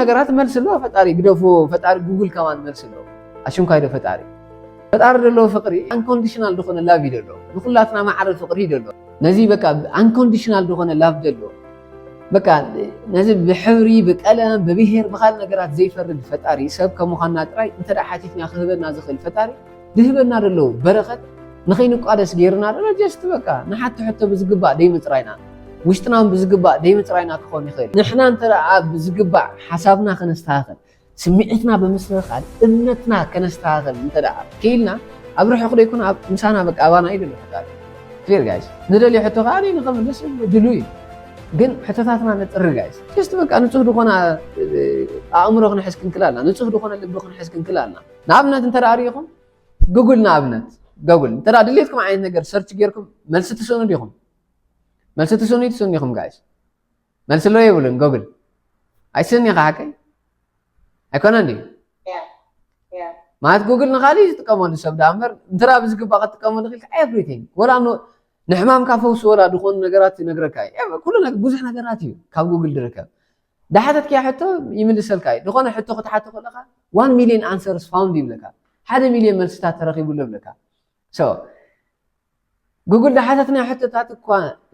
ነገራት መልሲ ኣለዎ ፈጣሪ፣ ግደፎ ፈጣሪ፣ ጉግል ከማን መልሲ ኣለዎ። ኣሽንኳይ ዶ ፈጣሪ? ፈጣሪ ዘለዎ ፍቅሪ ኣንኮንዲሽናል ዝኾነ ላቭ እዩ ደሎ። ንኩላትና ማዕረ ፍቅሪ እዩ ደሎ። ነዚ በቃ ኣንኮንዲሽናል ዝኾነ ላቭ ደሎ፣ በቃ ነዚ ብሕብሪ፣ ብቀለም፣ ብብሄር፣ ብካል ነገራት ዘይፈርድ ፈጣሪ፣ ሰብ ከምዃንና ጥራይ እንተ ደኣ ሓቲትና ክህበና ዝኽእል ፈጣሪ ድህበና ደሎ በረኸት ንኸይንቋደስ ገይርና ደሎ። ጀስት በቃ ንሓቶ ሕቶ ብዝግባእ ደይምፅራይና፣ ውሽጥና ብዝግባእ ደይምፅራይና ክኸውን ይኽእል። ንሕና እንተ ደኣ ብዝግባእ ሓሳብና ከነስተኻኸል፣ ስምዒትና ብምስትኽኻል እምነትና ከነስተኻኸል እንተ ደኣ ክኢልና፣ ኣብ ርሑቕ ደይኮነ ኣብ ምሳና በቃ ኣባና እዩ ደሎ ፈጣሪ። ክሊር ጋይስ። ንደልዮ ሕቶ ከዓ ንኸምልስ ድሉ እዩ። ግን ሕቶታትና ነጥሪ ጋይስ። ጀስት በቃ ንጹህ ዝኾነ ኣእምሮ ክንሕዝ ክንክል ኣለና። ንጹህ ዝኾነ ልቢ ክንሕዝ ክንክል ኣለና። ንኣብነት እንተ ደኣ ርኢኹም ጉግል ንኣብነት፣ ጉግል እንተ ደኣ ድሌትኩም ዓይነት ነገር ሰርች ጌርኩም መልሲ ትስእኑ ዲኹም? መልሲ ትስእኑ ትስእኑ ኢኹም ጋይስ? መልሲ ኣሎ የብሉን ጉግል? ኣይስእን ኢኻ ሓቀይ? ኣይኮነን ድዩ? Yeah, yeah. ማለት ጉግል ንኻሊእ ዝጥቀመሉ ሰብ ደኣ እምበር እንተ ደኣ ብዝግባእ ክትጥቀመሉ ክኢልካ ኤቭሪቲንግ፣ ወላ ን-፣ ንሕማምካ ፈውሲ ወላ ዝኾኑ ነገራት ይነግረካ እዩ። ኤቭ-፣ ኩሉ ነገ-፣ ብዙሕ ነገራት እዩ ካብ ጉግል ዝርከብ። ዳሓተትክያ ሕቶ ይምልሰልካ እዩ። ዝኾነ ሕቶ ክትሓቶ ከለኻ ዋን ሚልዮን ኣንሰርስ ፋውንድ ይብለካ። ሓደ ሚልዮን መልስታት ተረኺቡሉ ይብለካ። So ጉግል ዳሓተትና ሕቶታት እኳ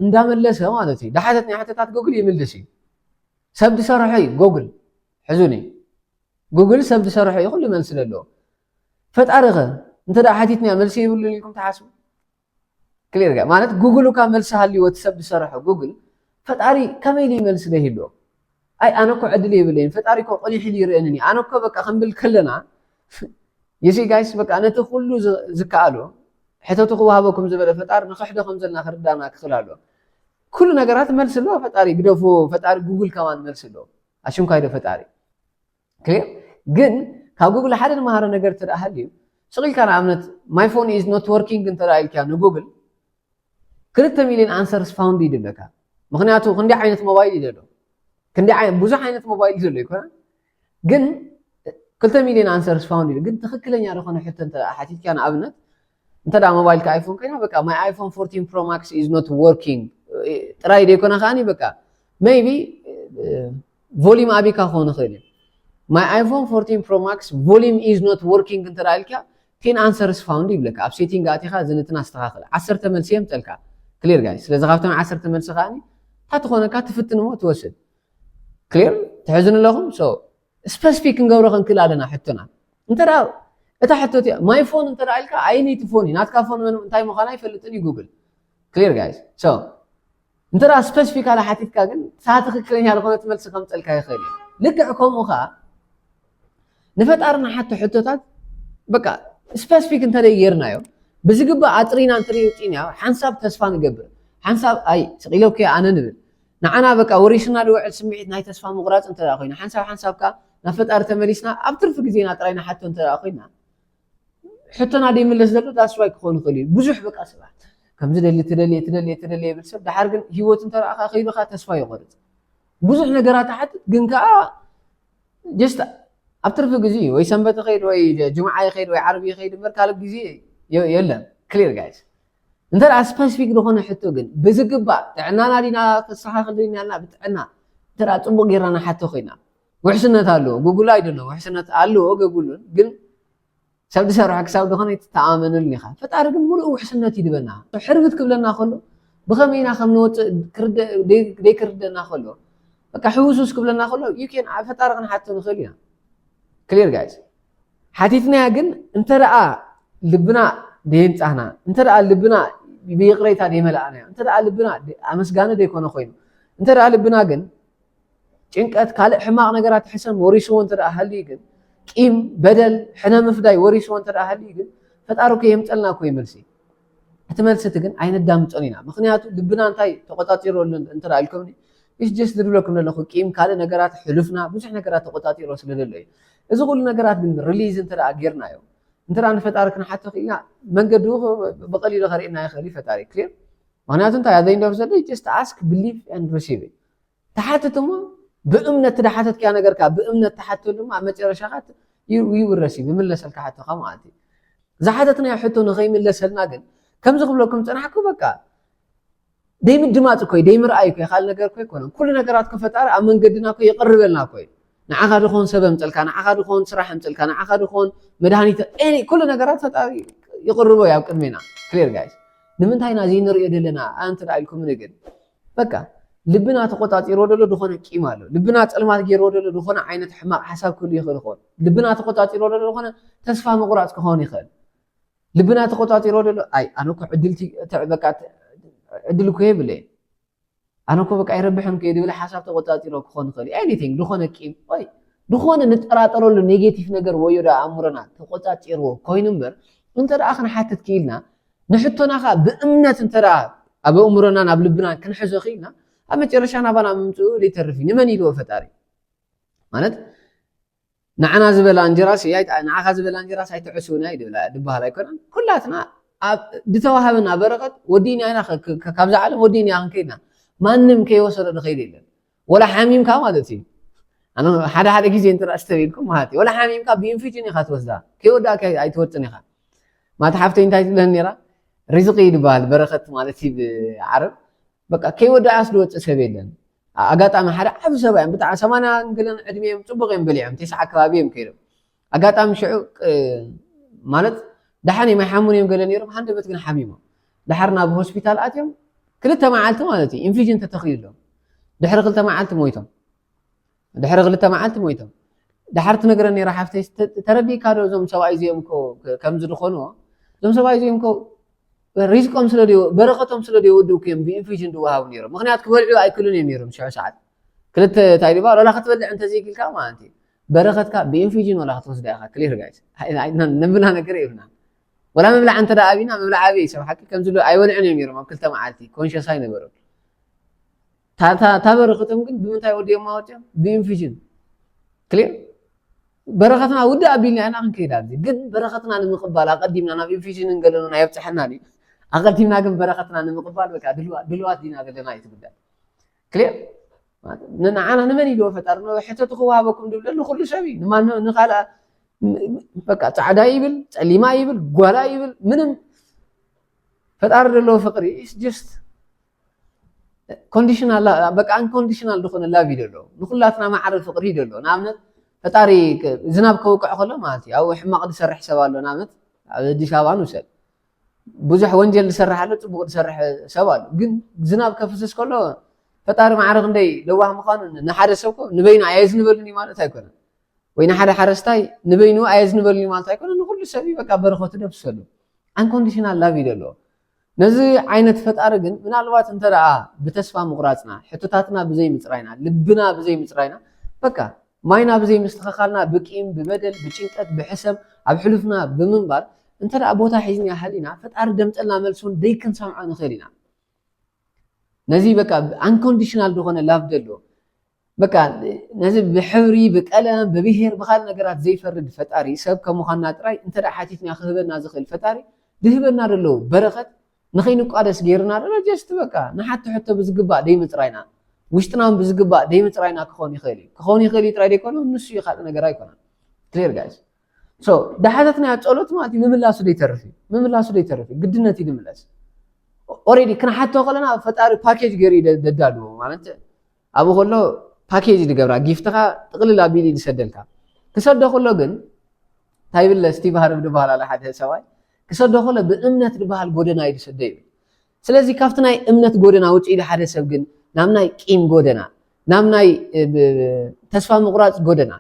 እንዳመለሰ ማለት እዩ። ዳሓተትና ሕቶታት ጉግል ይምልስ እዩ። ሰብ ዝሰርሖ እዩ ጉግል። ሕዙኒ፣ ጉግል ሰብ ዝሰርሖ እዩ ኩሉ መልሲ ዘለዎ። ፈጣሪ ኸ እንተ ደኣ ሓቲትና መልሲ ይብሉን ኢልኩም ትሓስቡ? ክሊር ጋር ማለት ጉግል እኳ መልሲ ሃልይዎ እቲ ሰብ ዝሰርሖ ጉግል፣ ፈጣሪ ከመይ ኢሉ መልሲ ደይህልዎ? ኣይ ኣነ እኮ ዕድል የብለይን፣ ፈጣሪ እኮ ቆሊሕ ኢሉ ይርእየንን እዩ፣ ኣነ እኮ በቃ ክንብል ከለና፣ you see guys፣ በቃ ነቲ ኩሉ ዝ-፣ ዝከኣሎ ሕተቱ ክወሃበኩም ዝበለ ፈጣሪ ንኽሕዶ ከም ዘለና ክርዳና ክኽእል ኣሎ። ኩሉ ነገራት መልሲ ኣለዎ ፈጣሪ፣ ግደፎ ፈጣሪ፣ ጉግል ከማን መልሲ ኣለዎ። ኣሽንኳይ ዶ ፈጣሪ? ክሊር። ግን ካብ ጉግል ሓደ ንመሃሮ ነገር እንተ ደኣ ሃልዩ፣ ስቕ ኢልካ ንኣብነት my phone is not working እንተ ደኣ ኢልካ ንጉግል ክልተ ሚልዮን ኣንሰርስ ፋውንድ እዩ ዝብለካ። ምኽንያቱ ክንደይ ዓይነት ሞባይል እዩ ዘሎ? ክንደይ ዓይነት፣ ብዙሕ ዓይነት ሞባይል እዩ ዘሎ ይኮና። ግን ክልተ ሚልዮን ኣንሰርስ ፋውንድ እዩ። ግን ትኽክለኛ ዝኾነ ሕቶ እንተ ደኣ ሓቲትካ ንኣብነት እንተ ደኣ ሞባይልካ ኣይፎን ኮይና በቃ my iPhone fourteen Pro Max is not working ጥራይ ዘይኮነ ከኣኒ በቃ maybe volume ኣቢካ ክኸውን ይኽእል እዩ። My iPhone fourteen Pro Max volume is not working እንተ ደኣ ኢልካ ten answers found ይብለካ። ኣብ ሴቲንግ ኣቲኻ እዚ ነትን ኣስተኻኽል። ዓሰርተ መልሲ የምፀልካ። ክሊር ጋይስ። ስለዚ ካብቶም ዓሰርተ መልሲ ከኣኒ እታ ትኾነካ ትፍትን እሞ ትወስድ። ክሊር ትሕዝን ኣለኹም። So ስፐሲፊክ ክንገብሮ ክንክእል ኣለና ሕቶና። እንተ ደኣ እታ ሕቶ እቲኣ my phone እንተ ደኣ ኢልካ ኣየነይቲ ፎን እዩ ናትካ ፎን መን እንታይ ምዃና ኣይፈልጥን እዩ ጉግል። ክሊር ጋይስ። So እንተ ደኣ ስፐሲፊካሊ ሓቲትካ ግን እታ ትኽክለኛ ዝኾነት መልሲ ከምፀልካ ይኽእል እዩ። ልክዕ ከምኡ ከዓ ንፈጣሪ ንሓቶ ሕቶታት በቃ ስፐሲፊክ እንተ ጌርናዮ ብዝግባእ ኣጥሪና እንተ ውፂእናዮ ሓንሳብ ተስፋ ንገብር። ሓንሳብ ኣይ ስቕ ኢለኩ ኣነ ንብል። ንዓና በቃ ወሪስና ዝውዕል ስምዒት ናይ ተስፋ ምቑራፅ እንተ ደኣ ኮይና ሓንሳብ ሓንሳብ ከዓ ናብ ፈጣሪ ተመሊስና ኣብ ትርፊ ግዜና ጥራይ ንሓቶ እንተ ደኣ ኮይና ሕቶና ዘይምለስ ዘሎ that's why ክኾን ይኽእል እዩ። ብዙሕ በቃ ሰባት ከምዚ ደሊ ትደልየ ትደልየ ትደልየ ይብል ሰብ ድሓር ግን ህይወት እንተ ደኣ ከይዱ ከዓ ተስፋ ይቆርፅ። ብዙሕ ነገራት ይሓትት ግን ከዓ just ኣብ ትርፊ ግዜ ወይ ሰንበት ይኸይድ ወይ ጅምዓ ይኸይድ ወይ ዓርቢ ይኸይድ እምበር ካልእ ግዜ የ-፣ የለን። ክሊር ጋይስ። እንተ ደኣ ስፐሲፊክ ዝኾነ ሕቶ ግን ብዝግባእ ጥዕናና ዲና ከስተኻኽል ዲና ኢልና ብጥዕና እንተ ደኣ ፅቡቕ ጌርና ንሓቶ ኮይና ውሕስነት ኣለዎ። ጉግል ኣይደሎ ውሕስነት ኣለዎ ገጉሉን ግን ሰብ ዝሰርሖ ክሳብ ዝኾነ ኣይትተኣማመነሉን ኢኻ። ፈጣሪ ግን ሙሉእ ውሕስነት ይድበና። ሕርብት ክብለና ከሎ ብኸመይ ኢና ከም ንወፅእ ክርደ-፣ ደይ-፣ ደይክርደና ከሎ በቃ ሕውሱስ ክብለና ከሎ you can ፈጣሪ ክንሓቶ ንኽእል ኢና። ክሊር ጋይስ። ሓቲትናያ ግን እንተ ደኣ ልብና ደየንጻህና፣ እንተ ደኣ ልብና ብይቕሬታ ደይመልኣናዮ፣ እንተ ደኣ ልብና ኣመስጋኒ ደይኮነ ኮይኑ፣ እንተ ደኣ ልብና ግን ጭንቀት፣ ካልእ ሕማቕ ነገራት፣ ሕሰም ወሪስዎ እንተ ደኣ ሃልዩ ግን፣ ቂም፣ በደል፣ ሕነ ምፍዳይ ወሪስዎ እንተ ደኣ ሃልዩ ግን፣ ፈጣሪ እኮ የምጸልና እኮ እዩ መልሲ። እቲ መልሲ እቲ ግን ኣይነዳምጾን ኢና። ምኽንያቱ ልብና እንታይ ተቆጻጺሩ ኣሎ እንተ ደኣ ኢልኩምኒ፣ it's just ዝብለኩም ዘለኹ ቂም፣ ካልእ ነገራት፣ ሕሉፍና፣ ብዙሕ ነገራት ተቆጻጺሩ ስለ ዘሎ እዩ። እዚ ኩሉ ነገራት ግን ሪሊዝ እንተ ደኣ ጌርናዮ፣ እንተ ደኣ ንፈጣሪ ክንሓቶ ክኢልና፣ መንገዱ ብቐሊሉ ከርእየና ይኽእል እዩ ፈጣሪ። ክሊር? ምኽንያቱ እንታይ? At the end of the day, just ask, believe and receive it። ትሓትት እሞ ብእምነት እቲ ዝሓተትካዮ ነገርካ ብእምነት ትሓተሉ እሞ ኣብ መጨረሻ ኸዓ you፣ you will receive፣ ይምለሰልካ ሕቶኻ ማለት እዩ። ዝሓተትናዮ ሕቶ ንኸይምለሰልና ግን ከምዚ ክብለኩም ዝጸናሕኩ በቃ ደይምድማጽ እኮ እዩ፣ ደይምርኣይ እኮ እዩ፣ ካልእ ነገር እኮ ኣይኮነን። ኩሉ ነገራት እኮ ፈጣሪ ኣብ መንገድና እኮ የቕርበልና እኮ እዩ። ንዓኻ ድኾን ሰብ ኣምፀልካ፣ ንዓኻ ድኾን ስራሕ ኣምፀልካ፣ ንዓኻ ድኾን መድሃኒት፣ any ኩሉ ነገራት ፈጣሪ ይቕርቦ እዩ ኣብ ቅድሜና። ክሊር ጋይስ። ንምንታይ ኢና ዘይንሪኦ ዘለና? ኣንተ ደኣ ኢልኩምኒ ግን በቃ ልብና ተቆጻጺርዎ ዘሎ ዝኾነ ቂም ኣሎ። ልብና ጸልማት ገይርዎ ዘሎ ዝኾነ ዓይነት ሕማቕ ሓሳብ ክህሉ ይኽእል ይኸውን። ልብና ተቆጻጺርዎ ዘሎ ዝኾነ ተስፋ ምቑራጽ ክኸውን ይኽእል። ልብና ተቆጻጺርዎ ዘሎ ኣይ ኣነ እኮ ዕድል ቲ- ተ- በቃ ተ- ዕድል እኮ የብለይ ኣነ እኮ በቃ ይረብሕን ከ ድብል ሓሳብ ተቆጻጺሮ ክኾን ይኽእል። Anything ዝኾነ ቂም ወይ ዝኾነ ንጠራጠረሉ ኔጌቲቭ ነገር ወዮ ዳ ኣእምሮና ተቆጻጺርዎ ኮይኑ እምበር እንተ ደኣ ክንሓትት ክኢልና ንሕቶና ኸኣ ብእምነት እንተ ደኣ ኣብ ኣእምሮና ናብ ልብና ክንሕዞ ክኢልና ኣብ መጨረሻ ናባና ምምፅኡ ዘይተርፍ እዩ። ንመን ኢልዎ ፈጣሪ ማለት ንዓና ዝበላ እንጀራስ ንዓኻ ዝበላ እንጀራስ ኣይትዕስውና እዩ ድብሃል ኣይኮነን። ኩላትና ድተዋሃበና በረኸት ወዲእና ኢና ካብዛ ዓለም ወዲእና ክንከይድና ማንም ከይወሰዶ ንኸይድ የለን። ወላ ሓሚምካ ማለት እዩ። ሓደ ሓደ ግዜ እንተ ስተቢልኩም ማለት እዩ ወላ ሓሚምካ ብኢንፊጅን ኢኻ ትወስዳ ከይወዳእካ ኣይትወፅን ኢኻ። ማታ ሓፍተይ እንታይ ትብለኒ ነራ ሪዝቂ ይድበሃል በረኸት ማለት እዩ ብዓረብ በቃ ከይወዳእስ ዝወፅእ ሰብ የለን። ኣጋጣሚ ሓደ ዓብ ሰብ እዮም ብጣዕ ሰማንያ ገለን ዕድሜ እዮም ፅቡቅ እዮም በሊዖም ተስዓ ከባቢ እዮም ከይዶም ኣጋጣሚ ሽዑ ማለት ደሓን እዮም ኣይሓሙን እዮም ገለ ነይሮም ሃንደበት ግን ሓሚሞም ደሓር ናብ ሆስፒታል ኣትዮም ክልተ መዓልቲ ማለት እዩ ኢንፊጅን ተተኺሉሎም ድሕሪ ክልተ መዓልቲ ሞይቶም ድሕሪ ክልተ መዓልቲ ሞይቶም ደሓር ትነግረን ነይራ ሓፍተይ ተረዲእካ ዶ እዞም ሰብኣይ እዚኦም ከምዚ ዝኾንዎ እዞም ሰብኣይ እዚኦም ሪዝቆም ስለ በረኸቶም ስለ ዘይወድኡ እዮም ብኢንፊጅን ዝወሃቡ ነይሮም ምክንያቱ ክበልዑ ኣይክእሉን እዮም ነይሮም ሽዑ ሰዓት ክልተ እንታይ ድባ ሎላ ክትበልዕ እንተዘይክልካ ማለት እዩ በረኸትካ ብኢንፊጅን ወላ ክትወስዳ ኢኻ ክሊር ጋይስ ነብላ ነገር የብልና ወላ ምብላዕ እንተ ኣብና ምብላዕ ኣበይ ሰብ ሓቂ ከምዚ ኣይበልዑን እዮም ነይሮም ኣብ ክልተ መዓልቲ ኮንሽስ ኣይነበሩን ታበረኸቶም ግን ብምንታይ ወዲኦም ማወፅኦም ብኢንፊጅን ክሊር በረኸትና ውድእ ኣቢልና ኢና ክንከይድ ኣብዚ ግን በረኸትና ንምቕባል ኣቐዲምና ናብ ኢንፊሽን እንገለኑ ናይ ኣብፅሐና ድዩ ኣቐዲምና ግን በረኸትና ንምቕባል በቃ ድልዋት ዲና ዘለና እዩ ትጉዳይ ክሊር ንዓና ንመን ኢልዎ ፈጣሪ ሕተቱ ክወሃበኩም ድብለ ንኩሉ ሰብ እዩ ንማን ንካልኣ በቃ ፃዕዳ ይብል ፀሊማ ይብል ጓላ ይብል ምንም ፈጣሪ ዘለዎ ፍቅሪ ስ ኮንዲሽናል በቃ ኣንኮንዲሽናል ዝኾነ ላቭ እዩ ደሎ ንኩላትና ማዕረ ፍቅሪ እዩ ደሎ ንኣብነት ፈጣሪ ዝናብ ከውቅዕ ከሎ ማለት እዩ ኣብኡ ሕማቅ ዝሰርሕ ሰብ ኣሎ ንኣብነት ኣብ ኣዲስ ኣበባ ንውሰድ ብዙሕ ወንጀል ዝሰርሕ ኣሎ ፅቡቅ ዝሰርሕ ሰብ ኣሎ ግን ዝናብ ከፍስስ ከሎ ፈጣሪ ማዕረ ክንደይ ለዋህ ምኳኑ ንሓደ ሰብ ኮ ንበይኑ ኣየዝንበሉን እዩ ማለት ኣይኮነን ወይ ንሓደ ሓረስታይ ንበይኑ ኣየዝንበሉን እዩ ማለት ኣይኮነን ንኩሉ ሰብ እዩ በቃ በረኸቱ ደፍሰሉ ኣንኮንዲሽናል ላቭ እዩ ደሎ ነዚ ዓይነት ፈጣሪ ግን ምናልባት እንተ ደኣ ብተስፋ ምቑራፅና ሕቶታትና ብዘይ ምፅራይና ልብና ብዘይ ምፅራይና በቃ ማይና ብዘይ ምስትኸኻልና ብቂም ብበደል ብጭንቀት ብሕሰም ኣብ ሕሉፍና ብምንባር እንተ ደኣ ቦታ ሒዝና ሃሊና ፈጣሪ ደምፀልና መልሲ እውን ደይክንሰምዖ ንኽእል ኢና ነዚ በቃ ኣንኮንዲሽናል ዝኾነ ላቭ ደሎ በቃ ነዚ ብሕብሪ ብቀለም ብብሄር ብካል ነገራት ዘይፈርድ ፈጣሪ ሰብ ከምዃንና ጥራይ እንተ ሓቲትና ክህበና ዝኽእል ፈጣሪ ድህበና ደለዉ በረኸት ንኸይንቋደስ ገይርና ደሎ ጀስት በቃ ንሓቲ ሕቶ ብዝግባእ ደይምፅራይና ውሽጥና ብዝግባእ ደይምፅራይና ክኸውን ይኽእል እዩ ክኸውን ይኽእል እዩ ጥራይ ደይኮነ ንሱ እዩ ካልእ ነገር ኣይኮነን ክሊር ጋይስ ዳሓተትና ጸሎት ማለት ምምላሱ ደይተርፍ ምምላሱ ደይተርፍ ግድነት እዩ ንምለስ ኦሬዲ ክንሓቶ ከለና ፈጣሪ ፓኬጅ ገይሩ ደዳልዎ ማለት ኣብኡ ከሎ ፓኬጅ ዝገብራ ጊፍትኻ ጥቕልል ኣቢሉ ዝሰደልካ ክሰዶ ከሎ ግን እንታይ ብለ ስቲቭ ሃርብ ዝበሃል ኣለ ሓደ ሰብኣይ ክሰዶ ከሎ ብእምነት ዝበሃል ጎደና እዩ ዝሰዶ ይብል ስለዚ ካብቲ ናይ እምነት ጎደና ውፅኢሉ ሓደ ሰብ ግን ናብ ናይ ቂም ጎደና ናብ ናይ ተስፋ ምቑራፅ ጎደና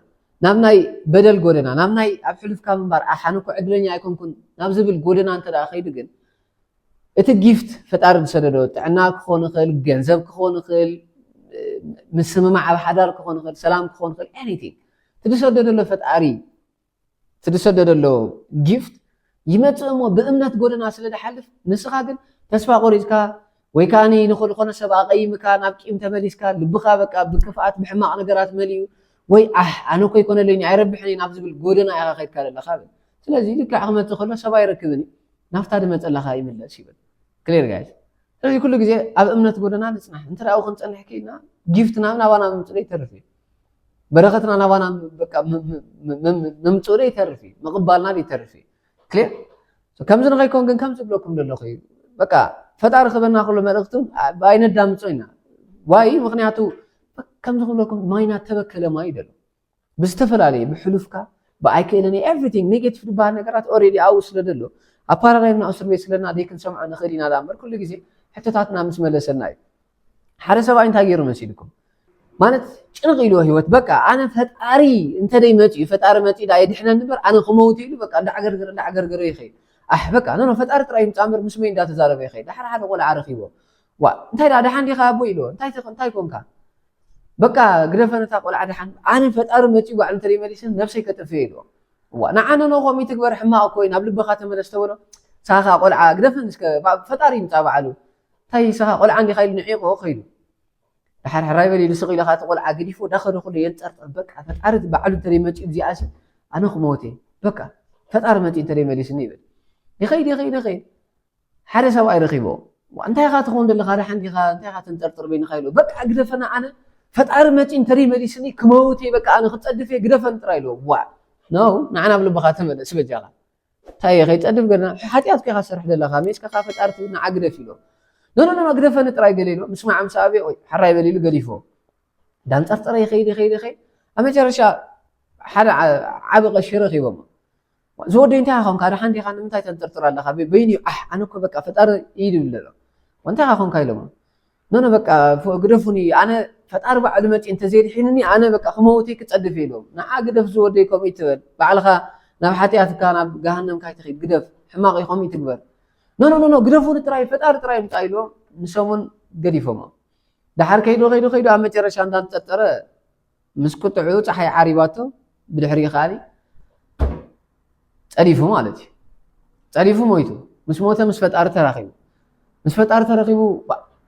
ናብ ናይ በደል ጎደና ናብ ናይ ኣብ ሕሉፍካ ምንባር ኣሓንኮ ዕድለኛ ኣይኮንኩን ናብ ዝብል ጎደና እንተ ከይዱ ግን እቲ ጊፍት ፈጣሪ ዝሰደዶ ጥዕና ክኾን ይኽእል ገንዘብ ክኾን ይኽእል ምስምማዕ ኣብ ሓዳር ክኾን ይኽእል ሰላም ክኾን ይኽእል anything ትድሰዶ ዘሎ ፈጣሪ ትድሰዶ ዘሎ ጊፍት ይመፅእ እሞ ብእምነት ጎደና ስለ ዝሓልፍ ንስኻ ግን ተስፋ ቆሪፅካ ወይ ከዓ ንዝኾነ ሰብ ኣቐይምካ ናብ ቂም ተመሊስካ ልብኻ በቃ ብክፍኣት ብሕማቕ ነገራት መሊኡ ወይ ኣሕ ኣነ እኮ ይኮነለይ ኣይረብሕን ናብ ዝብል ጎደና ኢኻ ከድካ ዘለኻ በል ስለዚ ልክዕ ክመፅእ ከሎ ሰብ ኣይረክብን እዩ ናብታ ዝመፀላኻ ይምለስ ይብል ክሊር ጋይስ ስለዚ ኩሉ ግዜ ኣብ እምነት ጎደና ንፅናሕ እንተ ደኣ ክንፀንሕ ከይድና ጊፍትና ናባና ምምፅእ ይተርፍ እዩ በረኸትና ናባና ምምፅኡ ይተርፍ እዩ ምቕባልና ይተርፍ እዩ ክሊር ከምዚ ንኸይኮን ግን ከምዚ ብለኩም ዘለኹ እዩ በቃ ፈጣሪ ክበና ክሎ መልእኽቱ ኣይነዳምፆ ኢና ዋይ ምክንያቱ ከምዚ ክብለኩም ማይና ተበከለ ማይ ደሎ ብዝተፈላለየ ብሕሉፍካ ብኣይክእልን everything negative ዝበሃል ነገራት already ኣብኡ ስለ ዘሎ ኣብ ፓራዳይም ና እስር ቤት ስለና ደይክንሰምዖ ንኽእል ኢና ዳ እምበር ኩሉ ግዜ ሕቶታትና ምስ መለሰልና እዩ። ሓደ ሰብኣይ እንታይ ገይሩ መሲልኩም? ማለት ጭንቕ ኢልዎ ህይወት በቃ ኣነ ፈጣሪ እንተደይ መፂኡ ፈጣሪ መፂኡ ዳ የድሕነኒ እምበር ኣነ ክመውት ኢሉ በቃ እንዳዓገርገረ እንዳዓገርገረ ይኸይድ። ኣሕ በቃ ኖ ኖ ፈጣሪ ጥራይ ይምፃ እምበር ምስ መይ እንዳተዛረበ ይኸይድ። ዳሕር ሓደ ቆልዓ ረኺቦ ዋ እንታይ ዳ ደሓን ዲኻ ኣቦ ኢልዎ እንታይ ትኽ- እንታይ ኮንካ? በቃ ግደፈ ነታ ቆልዓ ደሓን ኣነ ፈጣሪ መፂኡ ባዕሉ እንተደይ መሊስን ነብሰይ ከጥፍእ ኢልዎ። ዋ ንዓነ ኖ ከምኡ ይትግበር ሕማቕ እኮ እዩ ናብ ልብኻ ተመለስ ተበሎ። ሳኻ ቆልዓ ግደፈን እስከ ባ- ፈጣሪ ይምፃ ባዕሉ። እንታይ ስኻ ቆልዓ እንዲኻ ኢሉ ንዒቑ ከይዱ። ድሓር ሕራይ በል ኢሉ ስቕ ኢሉ ኻቲ ቆልዓ ገዲፉ ዳኸደ ኩሉ የንጠርጥር በቃ ፈጣሪ ባዕሉ እንተደይ መፂኡ እዚኣሲ ኣነ ክመውት እየ በቃ ፈጣሪ መፂኡ እንተደይ መሊስኒ ይብል። ይኸይድ ይኸይድ ይኸይድ ሓደ ሰብኣይ ረኺቦ እንታይ ኢኻ ትኸውን ዘለኻ ደሓን ዲኻ እንታይ ኢኻ ተንጠርጥር በይንኻ ኢሉ በቃ ግደፈና ኣነ ፈጣሪ መፂኡ እንተደይ መሊስኒ ክመውት እየ በቃ ኣነ ክፀድፍ እየ ግደፈኒ ጥራይ ኢሉ ዋ ነው ንዓና ኣብ ልብኻ ተመለስ በጃኻ እንታይ ከይጸድፍ ገና ሓጢኣት ከይካ ሰርሕ ዘለካ ሜስካ ካ ፈጣሪ ትብል ንዓ ግደፍ ኢሎ ኖ ኖ ኖ ግደፈኒ ጥራይ ገለ ኢሎ ምስማዕ ምስ ኣበ ወይ ሓራይ በል ኢሉ ገዲፎ ዳንጠርጠረ ይኸይድ ይኸይድ ይኸይድ ኣብ መጨረሻ ሓደ ዓቢ ቀሺ ረኺቦም ዝወደይ እንታይ ኾንካ ደሓን ዲኻ ንምንታይ ተንጠርጥር ኣለካ በይኑ ኣሕ ኣነ እኮ በቃ ፈጣሪ ይድብል ኣሎ እንታይ ኾንካ ኢሎሞ ኖ ኖ በቃ ግደፉኒ ኣነ ፈጣሪ ባዕሉ መፂ እንተዘይድሒንኒ ኣነ በቃ ክመውተይ ክፀድፍ ኢሎም ንዓ ግደፍ ዝወደይ ከምኡ ይትበል ባዕልካ ናብ ሓጢኣትካ ናብ ገሃነም ካይትኺድ ግደፍ ሕማቕ እዩ ከምኡ ይትግበር ኖ ኖ ኖ ግደፉኒ ጥራይ ፈጣሪ ጥራይ ምፃ ኢሎም ንሶም እውን ገዲፎሞ ዳሓር ከይዱ ከይዱ ከይዱ ኣብ መጨረሻ እንዳንጠርጠረ ምስ ቁጥዑ ፀሓይ ዓሪባቶ ብድሕሪኡ ከዓኒ ፀዲፉ ማለት እዩ ፀዲፉ ሞይቱ ምስ ሞተ ምስ ፈጣሪ ተራኺቡ ምስ ፈጣሪ ተረኺቡ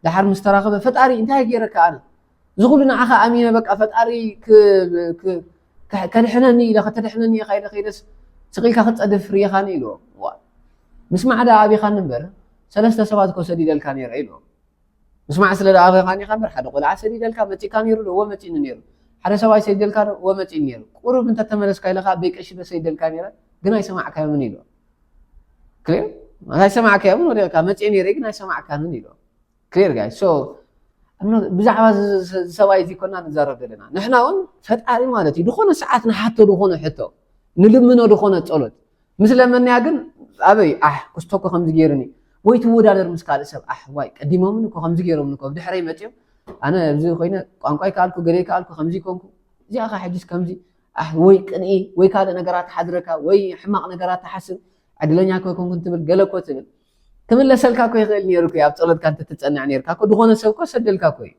ዳሓር ምስ ተራኸበ ፈጣሪ እንታይ ገይረካ ኣነ እዚ ኩሉ ንዓኻ ኣሚነ በቃ ፈጣሪ ከድሕነኒ ኢለ ከተድሕነኒ ኢኻ ኢለ ከይደስ ስቕ ኢልካ ክትፀድፍ ርኢኻኒ ኢልዎ ምስ ማዕዳ ኣቢኻኒ እምበር ሰለስተ ሰባት እኮ ሰዲደልካ ነይረ ኢልዎ ምስማዕ ስለ ዝኣበኻኒ ኢኻ እምበር ሓደ ቆልዓ ሰዲደልካ መፂእካ ነይሩ ዶ እወ መፂእኒ ነይሩ ሓደ ሰብኣይ ሰዲደልካ ዶ እወ መፂእኒ ነይሩ ቁሩብ እንተተመለስካ ኢለካ ኣበይ ቀሺ ዶ ሰዲደልካ ነይረ ግን ኣይሰማዕካዮምን ኢሉ ክሊር ኣይሰማዕካዮምን ወዲቕካ መፂእ ነይረ ግን ኣይሰማዕካንን ኢሉ ክሊር ጋይ ሶ ብዛዕባ ሰብኣይ እዚ ኮና ንዛረብ ዘለና ንሕና እውን ፈጣሪ ማለት እዩ ዝኾነ ሰዓት ንሓቶ ዝኾነ ሕቶ ንልምኖ ዝኾነ ፀሎት ምስ ለመንያ ግን ኣበይ ኣሕ ክስቶ እኮ ከምዚ ገይሩኒ ወይ ትወዳደር ምስ ካልእ ሰብ ኣሕ ዋይ ቀዲሞምን እኮ ከምዚ ገይሮምን እኮ ብድሕረይ መፅዮም ኣነ እዚ ኮይነ ቋንቋ ይከኣልኩ ገለ ይከኣልኩ ከምዚ ይኮንኩ እዚኣ ኸ ሕጅስ ከምዚ ኣሕ ወይ ቅንኢ ወይ ካልእ ነገራት ትሓድረካ ወይ ሕማቕ ነገራት ትሓስብ ዕድለኛ እኮ ይኮንኩ ትብል ገለ እኮ ትብል ክምለሰልካ እኮ ይኽእል ነይሩ እኮ ኣብ ፀሎትካ እንተትፀንዕ ነርካ እኮ ዝኾነ ሰብ እኮ ሰደልካ እኮ እዩ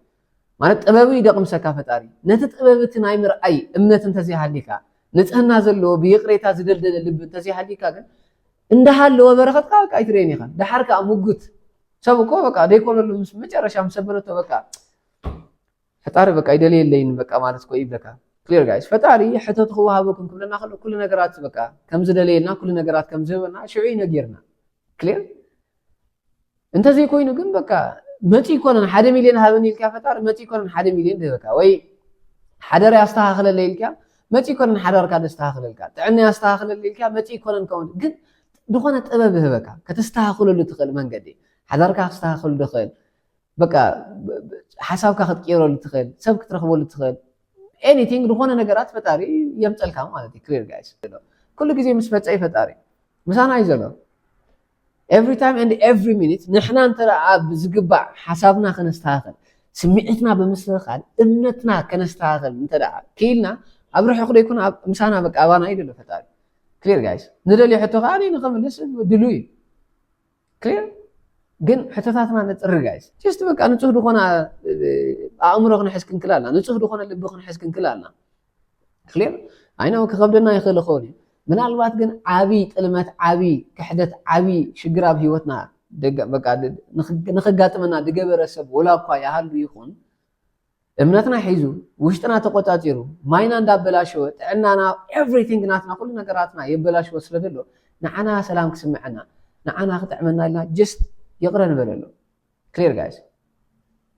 ማለት ጥበቡ ይደቕምሰካ ፈጣሪ ነቲ ጥበብ እቲ ናይ ምርኣይ እምነት እንተዘይሃሊካ ንፅህና ዘለዎ ብይቕሬታ ዝደልደለ ልቢ እንተዘይሃሊካ ግን እንዳሃለወ በረኸትካ በቃ ኣይትርእዮን ኢኻ ደሓር ከዓ ሙጉት ሰብ እኮ በቃ ዘይኮነሉ ምስ መጨረሻ ምስ ሰበረቶ በቃ ፈጣሪ በቃ ይደልየለይን በቃ ማለት እኮ ይብለካ ክሊር ጋይስ ፈጣሪ ሕተቱ ክወሃበኩም ክብለና ከሎ ኩሉ ነገራት በቃ ከም ዝደለየልና ኩሉ ነገራት ከም ዝህበና ሽዑ እዩ ነጊርና ክሊር እንተዘይኮይኑ ግን በቃ መፂ ይኮነን ሓደ ሚልዮን ሃበኒ ኢልካ ፈጣሪ መፂ ይኮነን ሓደ ሚልዮን ዝህበካ ወይ ሓደር ኣስተካክለለ ኢልካ መፂ ይኮነን ሓዳርካ ዘስተካክለልካ ጥዕና ኣስተካክለለ ኢልካ መፂ ይኮነን ከምኡ ግን ዝኾነ ጥበብ ይህበካ ከተስተካክለሉ ትኽእል መንገዲ ሓዳርካ ክስተካክሉ ትኽእል በቃ ሓሳብካ ክትቅይረሉ ትኽእል ሰብ ክትረክበሉ ትኽእል anything ዝኾነ ነገራት ፈጣሪ የምፀልካ ማለት እዩ clear guys ኩሉ ግዜ ምስ ፈፀ እዩ ፈጣሪ ምሳና እዩ ዘሎ every time and every minute ንሕና እንተ ብዝግባእ ሓሳብና ከነስተካከል ስምዒትና ብምስትክካል እምነትና ከነስተካከል እንተ ክኢልና ኣብ ርሑቅ ዘይኮነ ምሳና በቃ ኣባና እዩ ዘሎ ፈጣሪ clear guys ንደልዮ ሕቶ ከዓ ንክምልስ ድሉ እዩ clear ግን ሕቶታትና ነፅሪ guys just በቃ ንፁህ ዝኾነ ኣእምሮ ክንሕዝ ክንክል ኣለና ንፁህ ዝኾነ ልቢ ክንሕዝ ክንክል ኣለና clear I know ክኸብደና ይኽእል ይኸውን እዩ ምናልባት ግን ዓብይ ጥልመት ዓብይ ክሕደት ዓብይ ሽግር ኣብ ህይወትና ንኸጋጥመና ዝገበረ ሰብ ወላ እኳ ይሃሉ ይኹን እምነትና ሒዙ ውሽጥና ተቆፃፂሩ ማይና እንዳበላሸወ ጥዕናና everything ናትና ኩሉ ነገራትና የበላሽዎ ስለ ዘሎ ንዓና ሰላም ክስምዐና ንዓና ክጥዕመና ኢልና just ይቕረ ንበለሉ clear guys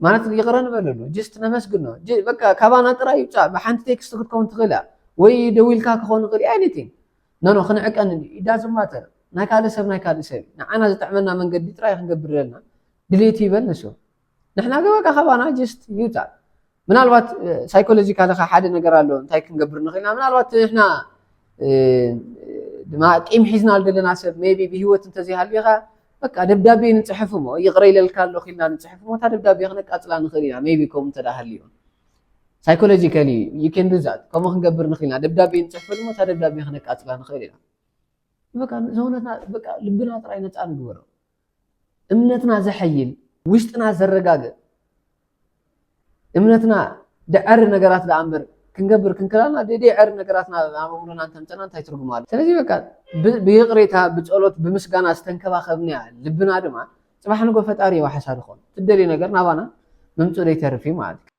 ማለት ይቕረ ንበለሉ just ነመስግኖ በቃ ካባና ጥራይ ይውፃእ ብሓንቲ text ክትከውን ትኽእል እያ ወይ ደዊልካ ክኸውን ይኽእል anything no no ክንዕቀን it doesn't matter ናይ ካልእ ሰብ ናይ ካልእ ሰብ ንዓና ዝጥዕመና መንገዲ ጥራይ ክንገብር ዘለና ድሌት ይበል ንሱ ንሕና ገበቃ ካባና just ይውፃእ ምናልባት ሳይኮሎጂካሊ ሓደ ነገር ኣሎ እንታይ ክንገብር ንኽእል ኢና። ምናልባት ንሕና ድማ ቂም ሒዝናሉ ዘለና ሰብ ቢ ብሂወት እንተዘይሃልዩካ በቃ ደብዳቤ ንፅሕፍ እሞ ይቕረ ኢለልካ ኣለኹ ኢልና ንፅሕፍ እሞ እታ ደብዳቤ ክነቃፅላ ንኽእል ኢና። ቢ ከምኡ እንተ ሃልዩ ሳይኮሎጂካሊ ዩ ን ዱ ዛት ከምኡ ክንገብር ንኽእል ኢና። ደብዳቤ ንፅሕፈሉ እሞ እታ ደብዳቤ ክነቃፅላ ንኽእል ኢና። በቃ ሰውነትና በቃ ልብና ጥራይ ነፃ ንግበሮ። እምነትና ዘሐይል ውሽጥና ዘረጋግእ እምነትና ድዐሪ ነገራት ደኣ እምበር ክንገብር ክንክላልና ደደይ ዕሪ ነገራትና ኣብ ኣእምሮና እንተምፀና እንታይ ትርጉም ኣሎ? ስለዚ በቃ ብ- ብይቕሬታ ብፀሎት ብምስጋና ዝተንከባኸብናያ ልብና ድማ ፅባሕ ንጎ ፈጣሪ የዋሕሳ ድኾን ትደልዩ ነገር ናባና ምምፁ ደይተርፍ እዩ ማለት እዩ።